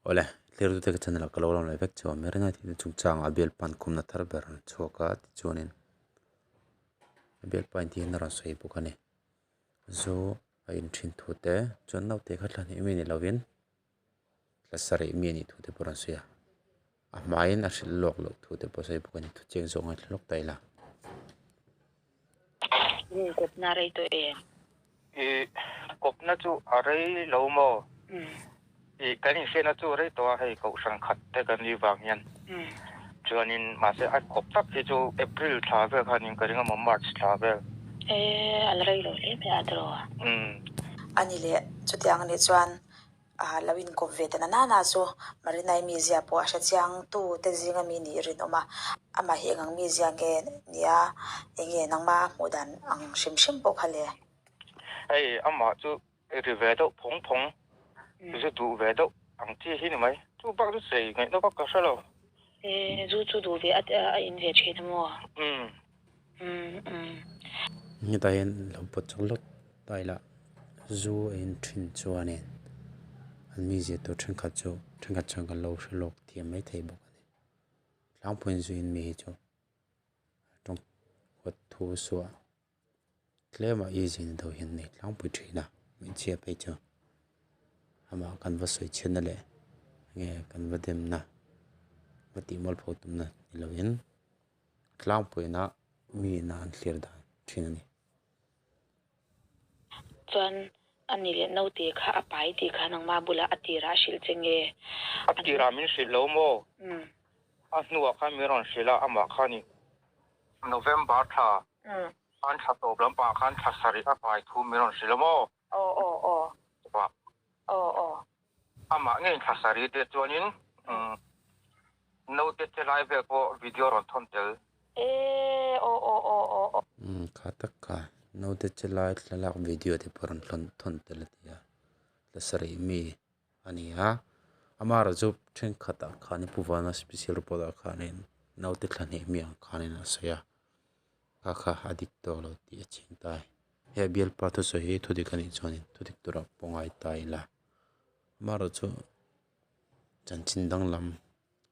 Awle, thlir tute ka channel ah ka lo lang leh vek chu a Marina tihna chungchangah a bialpa an khumna thar ber an chhuak a tichuanin a bialpa in tihian a rawn sawi bawk a ni. Zu a in thin thu te chuan naute kha thla hnih mi ni lovin thla sarih mi a nih thu te pawh a rawn sawi a, a hmaiin a hrilh lawk loh thu te pawh a sawi bawk a ni. Thuchiang zawk ngaithla lawk ta ila. Kawpna rei tawh em? I kawpna chu a rei lo maw? I kan inhriatna chu a rei tawh a, hei kohhran khat te kan nih vang hian. Chuanin mahse a kawp tak hi chu April thla vel khan in ka ring a maw March thla vel. E, a la rei lo hle mai a tiraw? A ni leh, chutiang anih chuan A lo inkawp ve ta na na chu Marinai mizia pawh a hre chiang tu te zinga mi nih rinawm a, amah hi eng ang mizia nge nia enge nangma hmuh dan ang hrim hrim pawh kha le. Hei amah chu ri ve deuh phawng phawng, zu duh ve deuh ang chi hi ni mai, chu bak chu sei ngaihna vak ka hre lo. E, zu chu duh ve a in ve thin a maw? Umm. Umm umm. Hetah hian lo pawt chak lawk ta ila zu a in thin chuanin an mizia tur thenkhat chu thenkhat chuan kan lo hre lawk thiam mai thei bawk a ni. Tlangpuiin zu in mi hi chu tawng kawt thu suah tlema easy ni deuh hian an nei tlangpui thin a hmeichhia phei chu amah kan va sawi chhiatna leh enge kan va demna va tih mualpho tumna ni lovin. Tlangpuiina mi ina an thlir dan thin a ni. Chuan a ni leh naute kha a pai tih kha nangma bulah a tirah a hrilh che nge? A tirah min hrilh lo maw? A hnuah khan min rawn hrilh a, amah kha ni. November thla khan thla tawp lampangah khan thla sarih a pai thu min rawn hrilh a maw? Aw aw aw. Aw aw. Amah ngeiin thla sarih te chuanin Naute che lai vel pawh video rawn thawn tel. E aw aw aw aw aw. Umm kha tak kha naute che lai thlalak video te pawh rawn thawn thawn tel a ti a, thla sarih mi a ni a, amaherawhchu thenkhat ah khanin Pu Vana special report ah khanin naute thla hnih mi ang khanin a sawi a, kha kha a dik tawh lo tih a chiang ta e. He bialpa thusawi hi thudik a nih chuanin thudik turah pawh ngai ta ila, amaherawhchu. Chanchin danglam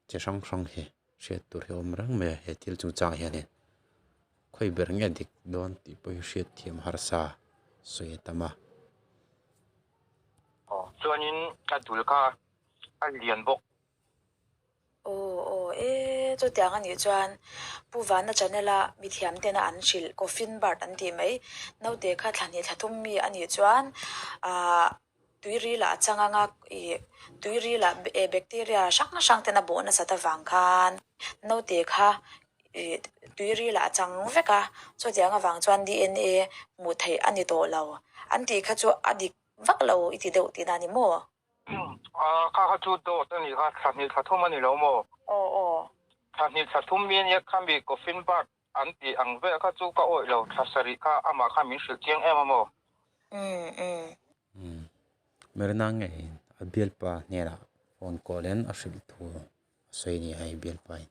chi hrang hrang hi hriat tur hi a awm reng mai a he thil chungchang hianin khawi ber nge dik dawn tih pawh hi hriat thiam harsa sawi a tam a. Aw chuanin a dul kha a lian bawk. Aw aw e chutiang a nih chuan Pu Vana channel a mithiam tena an hrilh coffin bird an tih mai naute kha thla hnih thla thum mi a nih chuan ahh Tuirilah a chang anga ih tuirilah eh bacteria hrang hrang ten a bawh nasat avang khan naute kha ih tuirilah a chang vek a, chutiang avang chuan DNA hmuh theih a ni tawh lo. An tih kha chu a dik vak lo i ti deuh tihna a ni maw? Kha kha chu dawt a nih kha, thla hnih thla thum a ni lo maw? Aw aw. Thla hnih thla thum mi a nia khami coffin bird An tih ang vel kha chu ka awih lo, thla sarih kha amah kha min hrilh chiang em a maw? Umm umm. Umm. Merina ngeiin a bialpa hnenah phone call in a hrilh thu a sawi ni a hei bialpa in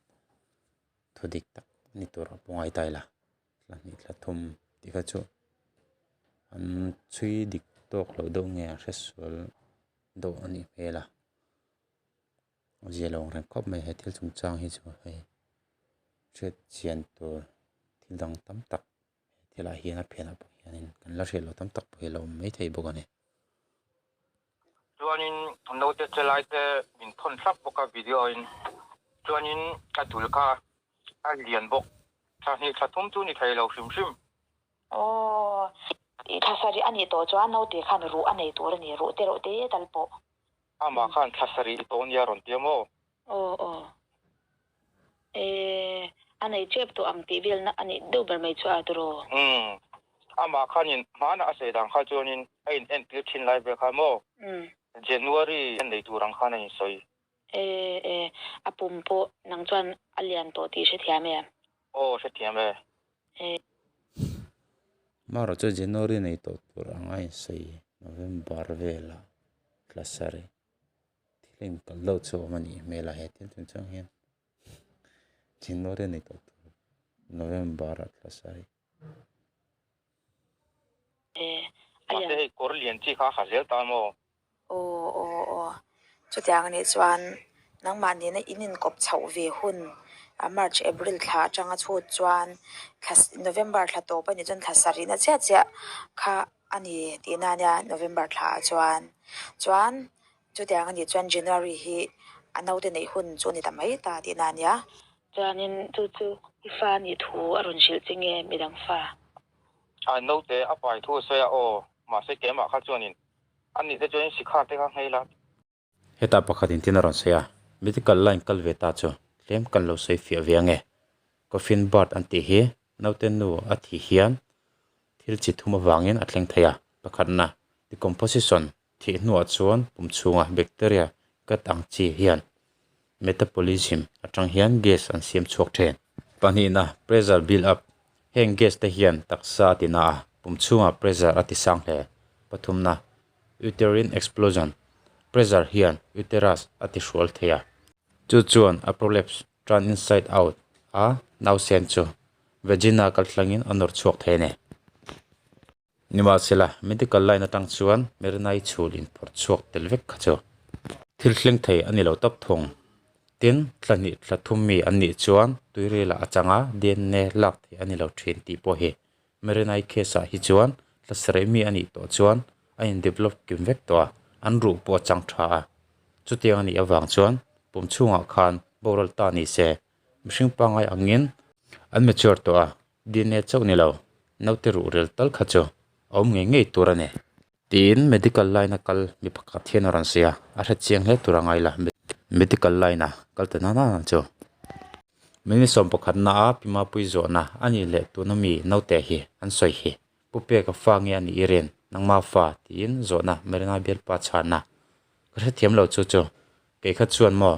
thu dik tak ni tur a pawh ngai ta ila thla hnih thla thum tih kha chu an chhui dik tawk loh deuh nge a hresual deuh a nih hmel a. A zia lo ang reng khawp mai he thil chungchang hi chu hei hriat chian tur thil dang tam tak he thil ah hian a phenah pawh hianin kan la hriat loh tam tak pawh hi a lo awm maithei bawk a ni. Chuanin naute che lai te min thawn thlap bawk a video in chuanin a dul kha a lian bawk thla hnih thla thum chu ni thei lo hrim hrim. Aw i thla sarih a nih tawh chuan naute khan ruh a nei tur a ni ruh te reuh te tal pawh. Amah khan thla sarih i tawh nia rawn ti a maw? Aw aw. E, a nei tep tawh ang tih velna a nih deuh ber mai chu a tiraw? Umm. Amah khanin hmana a sawi dan kha chuanin a in entir thin lai vel kha maw? Umm. January a nei tur ang khan a insawi. E, e, a pum pawh nang chuan a lian tawh tih hrethiam em? Aw, hrethiam e. E. Marawh chu January nei tawh tur ang a insawi November velah thla sarih thil inkal deuh chu a awm a nih hmel a he thil chung chuang hian January nei tawh tur November ah thla sarih. E, a lian. Mahse hei kawr lian chi kha a ha zel ta maw? Aw aw aw. Chutiang anih chuan nangmah nena in inkawp chhoh ve hun March, April thla atanga chhut chuan thla November thla tawp anih chuan thla sarihna chiah chiah kha a ni tihna ania November thla ah chuan. Chuan chutiang anih chuan January hi a naute neih hun chu a ni ta mai ta tihna ania. Chuanin chu chu i fa nih thu a rawn hrilh che nge midang fa? A naute a pai thu a sawi a, aw mahse keimah kha chuanin a nih te chuanin sikhar te kha nghei la. Hetah pakhat in tin a rawn sawi a, medical line kal ve ta chu tlem kan lo sawi fiah ve ange. Coffin birth an tih hi naute nu a thih hian thil chi thum avangin a thleng thei a, pakhatna decomposition thih hnuah chuan pum chhunga bacteria gut ang chi hian metabolism atang hian gas an siam chhuak thin. Pahnihna pressure build up heng gas te hian taksa a tina a, pum chhunga pressure a ti sang hle. Pathumna Uterine explosion, Pressure hian uterus a ti hrual thei a. Chu chuan a prolapse, turn inside out, a nausen chu vagina kaltlangin a nawr chhuak thei a ni. Nimahsela, medical line atang chuan Merinai chhul inphawrh chhuak tel vek kha chu thil thleng thei a ni lo tawp thung. Tin, thla hnih thla thum mi an nih chuan tuirilah a changa DNA lak theih a ni lo thin tih pawh hi Marinai case ah hi chuan thla sarih mi a nih tawh chuan a in develop kim vek tawh a, an ruh pawh a chang tha a. Chutiang a nih avang chuan pum chhungah khan boral ta ni se, mihring pangngai angin an mature tawh a, DNA chauh ni lo, naute ruh rel tal kha chu a awm ngei ngei tur a ni. Tiin medical line a kal mi pakhat hian a rawn sawi a, a hre chiang hle tur a ngai la, medical line a kal ta nana nana chu. Minute 11 na a Pi Mapui zawhna a nih leh tuna mi naute hi an sawi hi Pu Peka fa nge a nih i rin nangma fa tiin zawhna Marina bialpa chhanna ka hrethiam lo chu chu kei kha chuan maw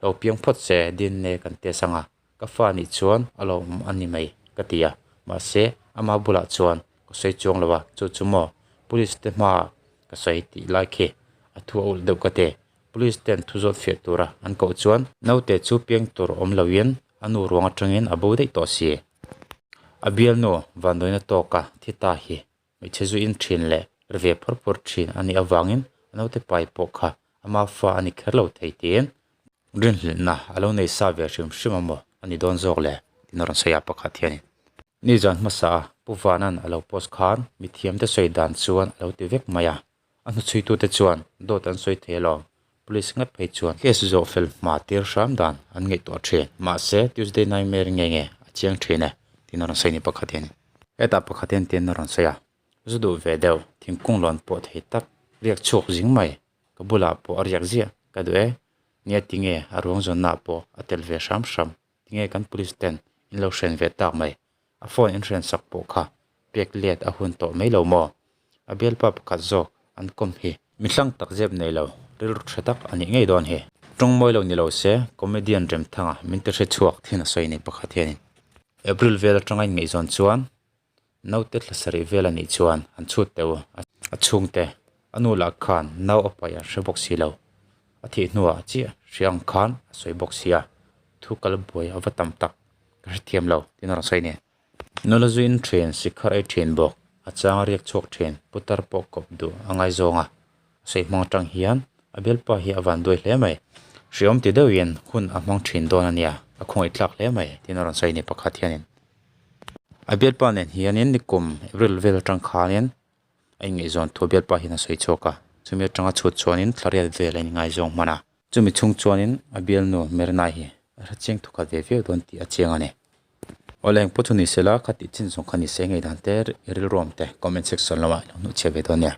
lo piang phawt se DNA kan test anga Ka fa nih chuan a lo awm a ni mai ka ti a, mahse ama bulah chuan ka sawi chuang lo a, chu chu maw police te hmaah ka sawi tih lai khi a thu a ulh deuh ka ti. Police ten thu zawt fiah tura an koh chuan naute chu piang tur awm loin a nu ruang atangin a bo daih tawh si. A bialnu vanduaina tawka thi ta hi hmeichhe zuin thin leh ri ve phawr phawr thin a nih avangin a naute pai pawh kha ama fa a ni kher lo thei tiin rinhlelhna a lo nei sa ve hrim hrim a maw a ni dawn zawk le tiin a rawn sawi a pakhat hianin nizan hmasa a Pu Vanan a lo post khan mithiamte sawi dan chuan a lo ti vek mai a, a hnuchhuitute chuan dawt an sawi thei alawm police ngat phei chuan case zawh fel hma tir hram dan an ngaihtuah thin mahse Tuesday Nightmare nge nge a chiang thin e tiin a rawn sawi ni pakhat hian hetah pakhat hian tiin a rawn sawi a zu duh ve deuh thingkung lawn pawh thei tak riak chhuak zing mai ka bulah pawh a riak ziah ka duh e nia tinge a ruang zawnna ah pawh a tel ve hram hram tinge kan police ten in lo hren ve tak mai a phone in hren sak pawh kha pek let a hun tawh mai lo maw? A bialpa pakhat zawk an kawm hi. Mi hlang tak zep nei lo, rilru tha tak a nih ngei dawn hi. Tawng mawi lo ni lo se, comedian Remthanga min ti hre chhuak thin a sawi ni pakhat hianin. April vel atanga in ngaihzawn chuan naute thla sarih vel a nih chuan an chhut teuh a chhungte a nu lah khan nau a paih a hre bawk si lo. A thih hnuah chiah hria ang khan a sawi bawk sia, thu kal buai a va tam tak ka hrethiam lo tiin a rawn sawi ni. Nula zuin thin, sikhar ei thin bawk, a chang a riak chhuak thin, putar pawh kawp duh a ngaizawng a, a sawi hmang atang hian a bialpa hi a van duai hle mai. Hriawm ti deuhin hun a hmang thin dawn a nia, a khawngaih tlak hle mai tiin a rawn sawi ni pakhat hianin. A bialpa nen hianin nikum April vel atang khanin a inngaihzawn thu a bialpa hian a sawi chhuak a, chumi atanga chhut chuanin thlariat vel a inngaizawng hman a. Chumi chhung chuanin a bialnu Mernai hi a hre chiang thukhat ve viau dawn tih a chiang a ni. Awle engpawh chu ni sela, kha tih chin zawng kha ni se ngei dan te, rilruam te comment section lamah i lo hnuh chhiat ve dawn nia.